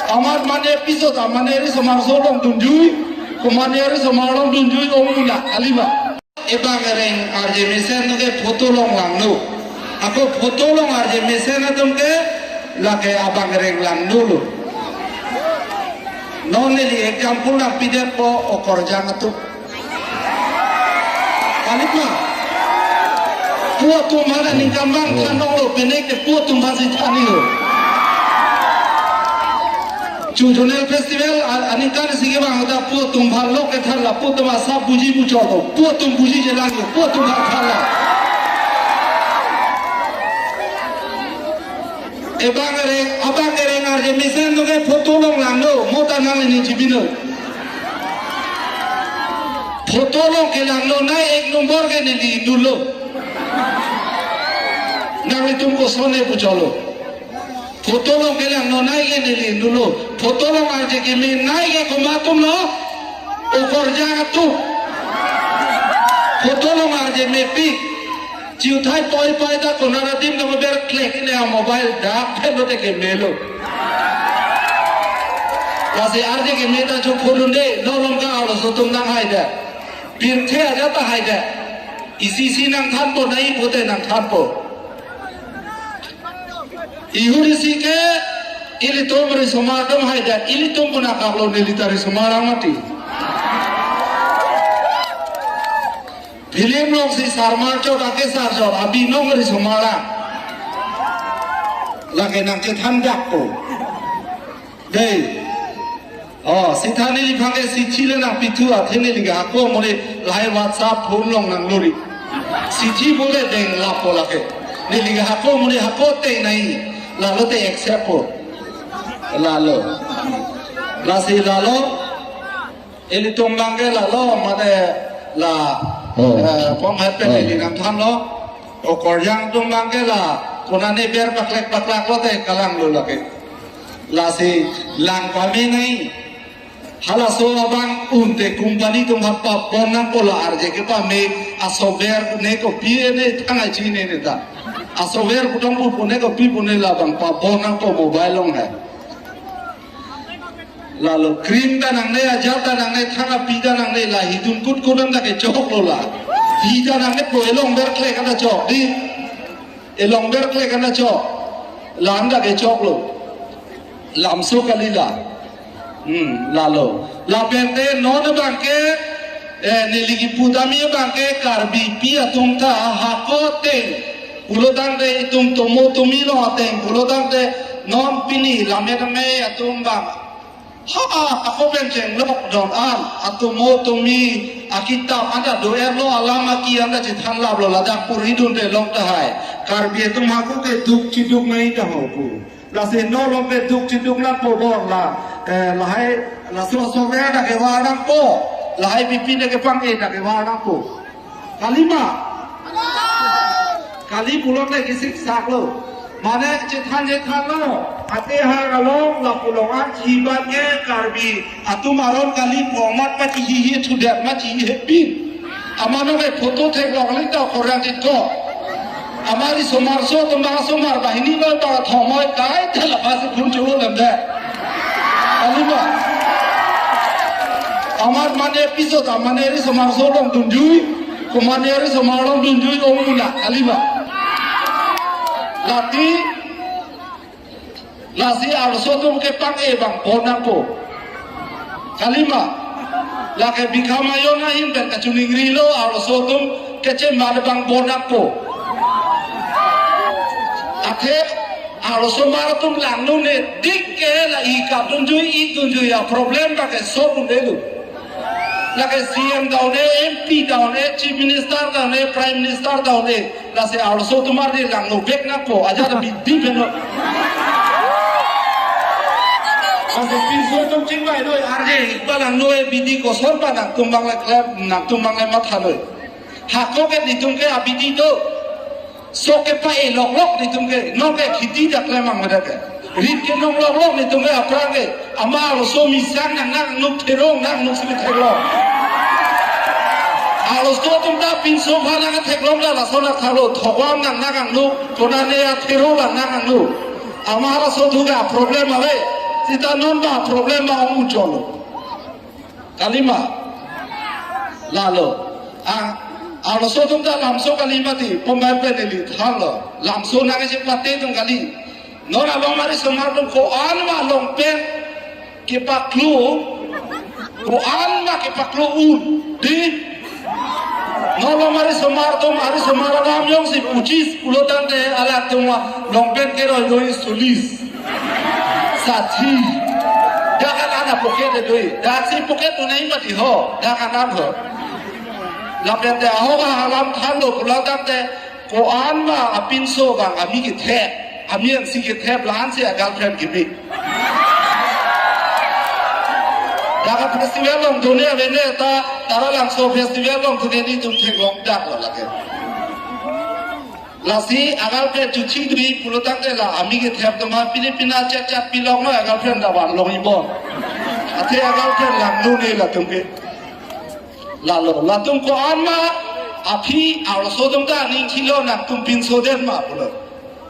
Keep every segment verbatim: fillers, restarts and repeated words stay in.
Amat mane episode, amane riso marso longdunjui, komane riso mar longdunjui, ong mula, kalima. Ebang ereng arje mesen atum ke photo longlangno. Ako photo long arje mesen atum ke lake abang ereng langno lo. Non neli example nangpidetpo okorjang atum. Kalima. Pu atum aphan aningkan abang than longlo, pine ke pu atum aphan si than-ilo. Chu Zonal Festival a-, aningkan isi kevang ta pu atum aphan lok kethan la, pu atum asap buji buchot, pu atum buji jelang yo, pu atum aphan than la. Ebang ereng, abang ereng arje mesen atum ke photo longlangno, mo ta nangli ning chibino. Photo long kelangno nai ek nombor ke neli dolo. Nanglitum kosonne puchotlo. Photo long kelangno nai ke neli dolo. Photo long arje keme nai ke komat atum lo? Okorjang atum. Photo long arje mepik. Chiuthai poi poi ta konat adim ta berklek ne a mobile dak phelo te kemelo. Lasi arje keme ta chopholun de, nolong ka arloso atum nanghai de. Pirthe aja ta hai de. Isi isi nangthanpo, nai pute nangthanpo. Ihur isi ke ilitum risomar atum hai de, ilitum puna kaplo neli ta risomar ang mati. Film long si sarmar chot ake sar chot, abinong risomar ang. Lake nangchethan dakpo. Dei. Oh, sithan neliphan ke sithi le nangpithu athe neli ke hako mole lahai WhatsApp phone long nanglori. Sithi bole deng lapo lake. Neli ke hako mole hako te nai. Lalo te accept po. Lalo. Lasi lalo. Ilitum abang ke lalo mane la, oh, eh, pong hat pen, oh, neli nangthanlo. Okorjang atum abang ke la, konane ber paklek paklak lote kalanglo lake. Lasi lang pame nai. Halaso abang unte company atum aphan pabon nangpo la arje kepame, a software ne kopi ne thangai chinine ta. A software putong pu pune kopi pune labang pabon nangpo mobile long hai. Lalo cream ta nangne, ajat ta nangne, thang api ta nangne, la hidun kut kut an ta kechoklo la. Hi ta nangne po, elong berklek an ta chok dei. Elong berklek an ta chok. La an ta kechoklo. Lamso kali la. Hmm, lalo. Lapen te non abang ke, eh, neli kipu tame abang ke Karbipi atum ta hako ateng pulo tangte, itum tomo tomi along ateng pulo tangte, non pini lammet amei atum abang. Ha, ako pen chenglok don an, atomo tomi akitap an ta do-erlo, alam aki an ta chethan laplo, ladak porhidunde long tahai. Karbi atum hako ke duk chiduk nai ta ho pu. Lasi nolong ke duk chiduk nangpo bor la, eh, lahai, laso software ta kevang nangpo, lahai bipi ta kepang-e ta kevang nangpo. Kalima. Kali pulote kisik saklo. Mane chethan chethanlo. Ate ha along lapu along an chibat ke Karbi atum aron kali pu amat pachihihi thudet ma chihi hepin. Amano ke photo theklong ling ta okorjang chit ko. Amari somar so atum bang somar banghini lo bang thomoi kai tela pasi phun chulo lemde. Kalima. Amat mane episode, amane risomar so longdunjui, komane risomar longdunjui, ong mula, kalima. Lati, lasi arloso atum kepang-e abang bon nangpo. Kalima. Lake bikha mayon ahin pen kachiningrilo, arloso atum kechemat abang bon nangpo. Athe, arloso mar atum langno ne dik ke la i kapdunjui, i dunjui a problem ta ke solve un-elo. Lake C M ta un-e, M P ta un-e, Chief Minister ta un-e, Prime Minister ta un-e. Lasi arloso atum arni langno vek nangpo, ajat abidi pen lo. Lasi pinso atum chingvai noi, arje, ipa langno abidi koson pa nangtum abang le klem, nangtum abang le matha noi. Hako ke netum ke abidi do. Sok kepa-e loklok netum ke, non ke kheti ta klem mang meda ke. Rit ke nong loklok netum ke aphrang ke. Ama arloso misang nang nang nuk therong nang nuk simi theklong. Arloso atum ta pinso aphan nang theklong ta lason akhalo thogwam nang nang nuk, konane a therong nang nang nuk. Ama arloso atum ke problem ave. Sita non ba problem ba ong cholo. Kalima. Lalo. Ah, arloso atum ta lamso kali mati, pumbai pen neli thanlo. Lamso nangchepate atum kali. Non along mari somar atum ko-an ma long pen kepaklo, ko-an ma kepaklo un. Di? Non along mari somar atum, ari somar alam jongsi puchis pulo tangte halatum long pen keroi doi solis. Sathi. Dak an ana pocket doi. Dak si pocket tu nai mati ho. Dak an an ho. Lapen te aho ka alam thanlo pulo tangte ko-an ma apinso bang ami kethep. Ami ansi kethep la-an si a-girlfriend kimi. Dak a-festival along done avene ta Taralangso festival along done netum theklong dak lo lake. Lasi a-girlfriend chuchi dui pulo tangte la ami kethep atum ha pini pina chat chat pilong lo a-girlfriend dawan long ibon. Athe a-girlfriend langno ne latum ke. Lalo, latum ko-an ma aphi arloso atum ta aning thilo nangtum pinso det ma pulo.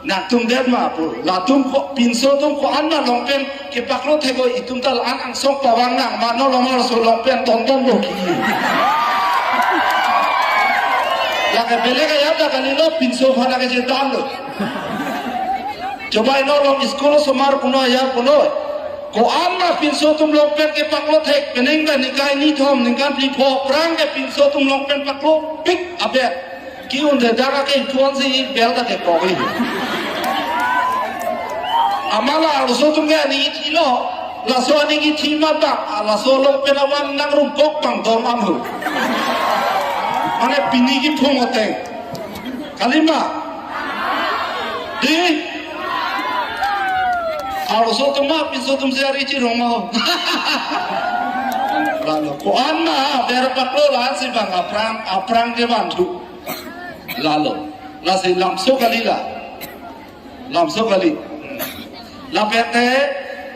Nangtum det ma pu. Latum ko pinso atum ko-an ma long pen kepaklo thekpo itum ta la-an angsong pavang nang ma non along arloso long pen ton ton lo ki. Lake belek ajat ta kalilo pinso aphan lake chetan lo. Chobai non along school osomar puno ya puno. Ko-an ma pinso atum long pen kepaklo thek penang ta ningkan ni thom ningkan phli pho aphrang ke pinso atum long pen paklo pik abet. Ki-un de dak ke phone si bel ta ke kok hi. Amat la arloso atum ke aning thilo. Laso aning kethi ma bak. Laso long pen awan nang rum kok pang dom amhu. Mane pini kiphong ateng. Kalima. Di. Arloso atum ma pinso atum si ari chirong ma ho. Lalo ko-an ma ber paklo la-an si bang aphrang aphrang ke banthu. Lalo. Lasi lamso kali la. Lamso kali. Lapen te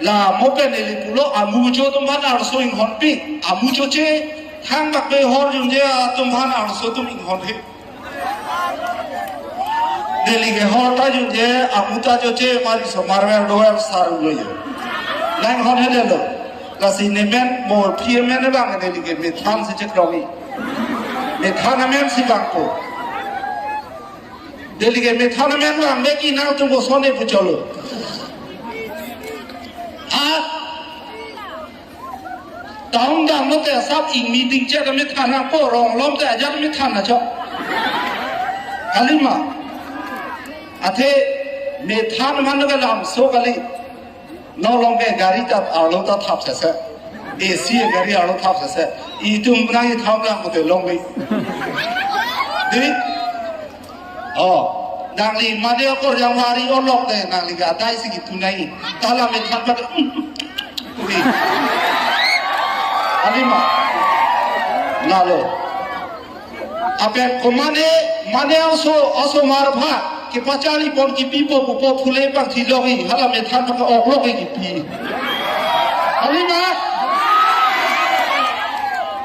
la mo pen neli pulo amucho atum aphan arloso inghonpik. Amucho che thang bak behor junje atum aphan arloso atum inghonpik. Neli ke hor ta junje, amu ta choche, mari somar ver dover sar lo ye. Lang hon he lo. Lasi nemen mo phi amen bang neli ke methan si chekroi. Methan amen si bang ko. Neli ke methan amen bang, meki nangtum bosone pucholo. Ha? Taung dam lote asap ingmi dingchet amethan nangpo, rong lom te ajat amethan na chok. Kalima. Athe methan man ke lamso kali. Non along ke gari ta arlo ta thap sese. A C gari arlo thap sese. Itum nang itham lang kote long ni. Di? Oh, nangli mane akorjang hari olok te nangli ke adai si kipu nai. Ta la methan pat. Ui. Alima. Lalo. Ape ko mane, mane oso, osomar aphan kepachari pon kipipo pupo phule pang thilok hi, hala methan pang oklok hi kipi. Alima.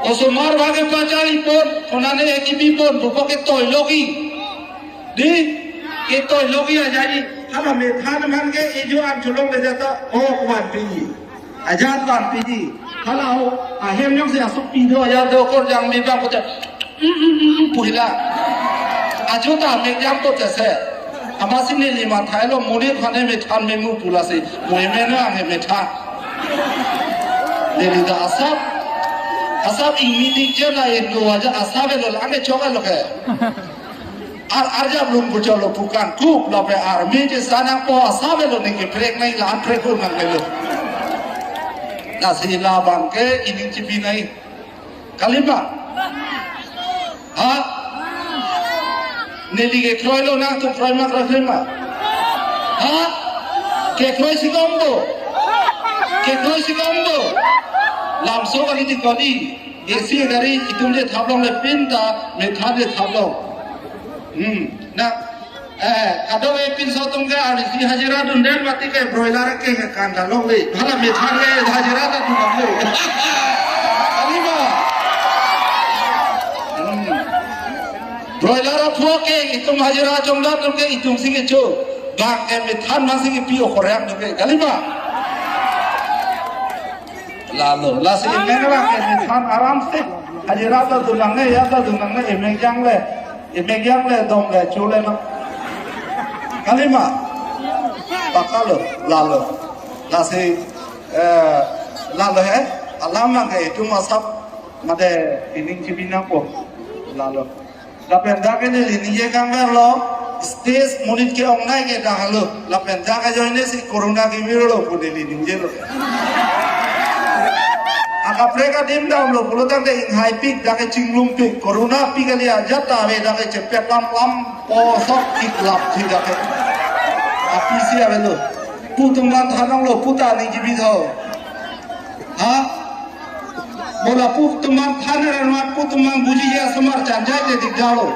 Osomar aphan kepachari pon, konane kipi pon pupo ke toilok hi. Di, ke toilok hi aja hi, hala methan man ke ejo an cholong le jata, ok vanpi. Ajat vanpi. Hala ho, ahem jongsi asuk pi do, ajat do akorjang mi bang kote. Mm, mm, mm, mm, pu hila. Ajo ta mek jam kote se. Amatsi neli mathailo monit aphan he methan memu pu lasi. Mo emen nang he methan. Neli ta asap. Asap ingmi dingchet la indo aja asap lo la ane chok lo ke. Ar arjap lum pucholo pukan kup lape army je sanang po asap lo ne ke prek nai la prek ko nang lo. Lasi labang ke ining chipi nai. Kalima. Ha? Neli ke kroi lo nangtum kroi ma kroi ma. Ha? Ke kroi si kombo. Ke kroi si kombo. Lamso kali di kali. A C gari itum je thaplong le pin ta methan je thaplong. Hmm. Na, eh, kadokave pinso atum ke arnisi hajira dundet mati ke broiler ke ke kan dalong le. Hala methan ke hajira ta dundet le. Alima. Hmm. Broiler apho ke itum hajira chongdat atum ke itum si kecho. Bang ke methan man si kepi okorang atum ke. Kalima. Lalo, lasi emek abang ke nithan aram se. Haji rat ta dunang ne, ya ta dunang ne, emek jang le, emek jang le, dong le, chule na. Kalima, pakalo, lalo. Lasi, eh, lalo he, alam abang ke, cuma sap, mate ining chibi nangpo, lalo. Lapen dak ke neli ningje kangverlo, stage monit ke-ongnei ke dak lo. Lapen dak ajoine si corona kevirlo pu neli ningjelo. Akaprek adim damlo pulo tangte inghaipik, dak ke chinglumpik, corona pik kali ajat ta ave, dak ke chepet lam lam posok ik lap thi dak ke. Apisi avelo. Pu atum abang than onglo, pu ta ningjebi tho. Ha? Mo lapu atum abang than ra mat, pu atum abang buji ya osomar chanjai te dikdalo.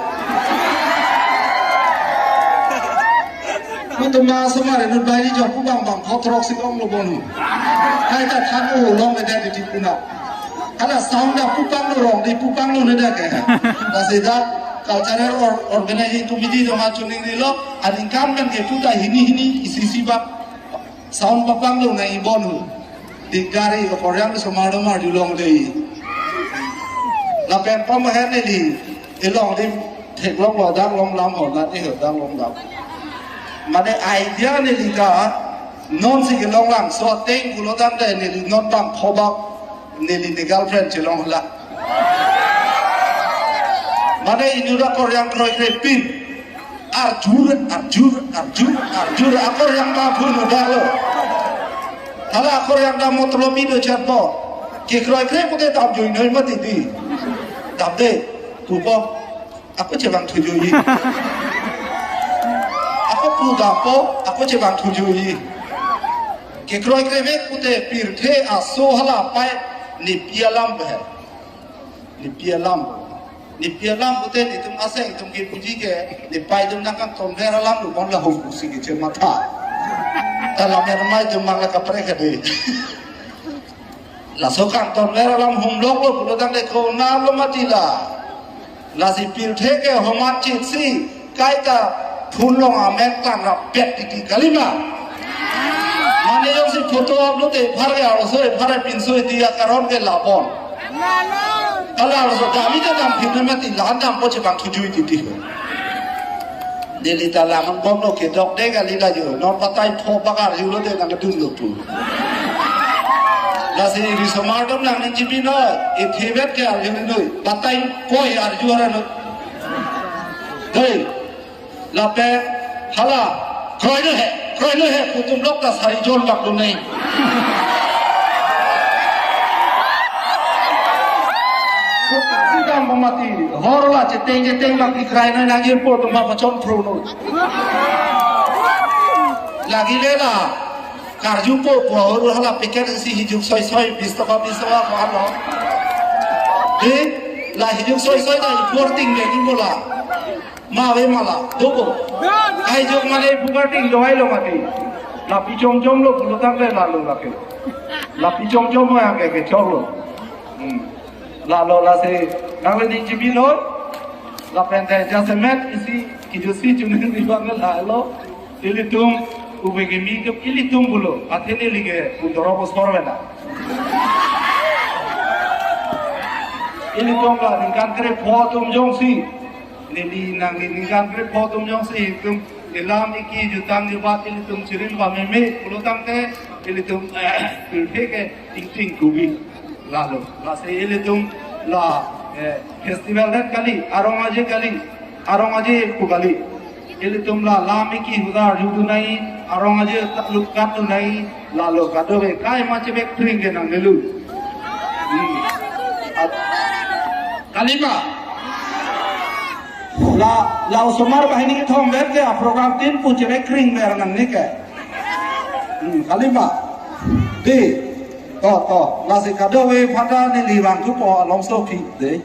Pu atum abang osomar inut bai ni jo pu abang bang pho throk si onglo bon. Kaita than o long ke dei di pu na. Hala sound dak pu panglo rong, di pu panglo ne dak ke. Lasi dak cultural or-, organizing committee do ma chuning ni lo, aningkan kan ke pu ta hini hini isi isi bak. Sound papanglo nang ibon hu. Di gari ko koryang so mardo mar julong dei. Lapen pamaher neli ilong di theklong lo dang long lam ho, nat ni ho dang long lam. Mane idea neli ka non si kelong lang so ateng pulo tangte neli non bang phobak neli ne girlfriend chelong la. Mane inut akoryang kroikre pin. Arjur, arjur, arjur, arjur, akoryang ta phun dalo. Hala akoryang ta motlo mi do chatpo. Kekroikre pute dam jui noi mati di. Dam de, pupo. Ako chevang thujuji. Ako pu dampo, ako chevang thujuji. Kekroikre vek pute pirthe aso hala pai nepi alam pe. Nepi alam. Nepi alam pute netum aseng atum kepuji ke, nepei atum nangkangtonver alam lo bon la hum pusi kechematha. Ta lam ermai atum mang la kaprek ke dei. Laso kangtonver alam humlok lo pulo tangte ko na lo mati la. Lasi pirthe ke homat chit si kaita phun long amen tang rapet titi kalima. Mane jongsi photo upload te phar ke arloso phar pinso iti akaron ke labon. Hala arloso dami ta dam phin mati la dampo chevang thujuji titi. Neli ta lam bomlo kedok de kali la jo. Non batai pho bakar julo de nang dun lo pu. Lasi risomar atum nang ningjepi noi, ithibet ke arju noi, batai koi arju ara noi. Dei, lapen hala, kroilo he, kroilo he, pu atum lok ta sari jon bak dun nai. Pu atum si dam pamati, hor la cheteng cheteng bak ikrai noi nang jirpo atum ma pachon pro noi. Lagi le la, karjupo pu ahor hala packet isi hijuk soi soi, bis taka bis taka ko ano. Eh, la hijuk soi soi ta importing le ni mola. Ma ave ma la, dopo. Ai jok mane pukarting do ai lo mati. Lapi chom chom lo pulo tangte lalo lake. Lapi chom chom mo yang ke ke chok lo. Hmm. Lalo lasi, nang le ningjepi lo. Lapen te jasemet isi kijusi chuning di bang lalo. Ilitum ube kimi ke ilitum pulo. Athe neli ke pundoro bosor vena. Ilitum la ningkan krepho atum jongsi. Neli nang ningkan krepho atum jongsi itum ilam iki jutang jubat ilitum chirim pameme pulo tangte ilitum, eh, pirthe ke ingting kubi. Lalo, lasi ilitum la, eh, festival det kali, arong aje kali, arong aje pu kali. Ilitum la lam iki hudar judu nai, arong aje takluk kat tu nai, lalo kadove kai ma chevek kring ke nang nelu. Hmm. At-, kalima. La, la osomar banghini kethom vet ke a program tin pu chevek kring ver nang ni ke. Hmm, kalima. Di. To, to. Lasi kadove phada neli vangthupo alongso aphi dei.